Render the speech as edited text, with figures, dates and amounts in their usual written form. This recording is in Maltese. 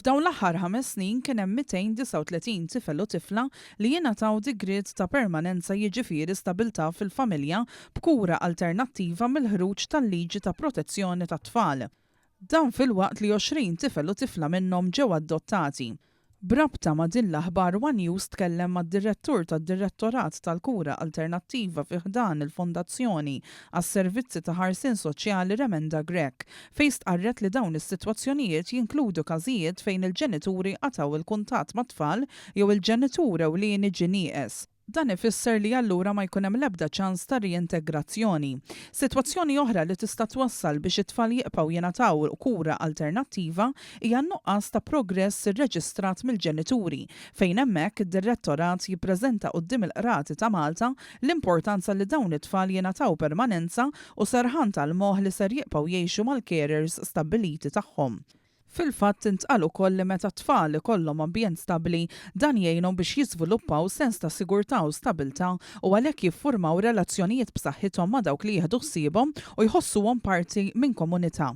F'dawn l-aħħar ħames snin kien hemm 239 tifel u tifla li jingħataw digriet ta' permanenza jiġifieri stabilità fil-familja b'kura alternattiva mill-ħruġ tal-Liġi ta' Protezzjoni tat-Tfal. Dan filwaqt li 20 tifel u tifla minnhom ġew adottati. B'rabta ma' din l-aħbar one News tkellem mad-Direttur tad-Direttorat tal-Kura Alternattiva fi ħdan il-Fondazzjoni għas-Servizzi ta' Ħarsien Soċjali Remenda Grech fejn stqarret li dawn is-sitwazzjonijiet jinkludu każijiet fejn il-ġenituri qatgħu l-kuntatt mat-tfal jew il-ġenitur ewlieni ġie nieqes. Dan ifisser li allura ma jkun hemm l-ebda ċans ta' riintegrazzjoni. Sitwazzjoni oħra li tista' twassal biex it-tfal jibqgħu jingħataw kura alternattiva hija n-nuqqas ta' progress irreġistrat mill-ġenituri, fejn hemmhekk id-Direttorat jippreżenta quddiem il-Qrati ta' Malta l-importanza li dawn it-tfal jingħataw permanenza u serħan tal-moħħ li ser jibqgħu jgħixu mal-carers stabbiliti tagħhom. Fil-fatt intqal ukoll li meta t-tfal ikollhom ambjent stabbli, dan jgħinhom biex jiżviluppaw sens ta' sigurtà u stabilità u għalhekk jiffurmaw relazzjonijiet b'saħħithom ma' dawk li jieħdu ħsiebhom u jħossuhom parti minn komunità.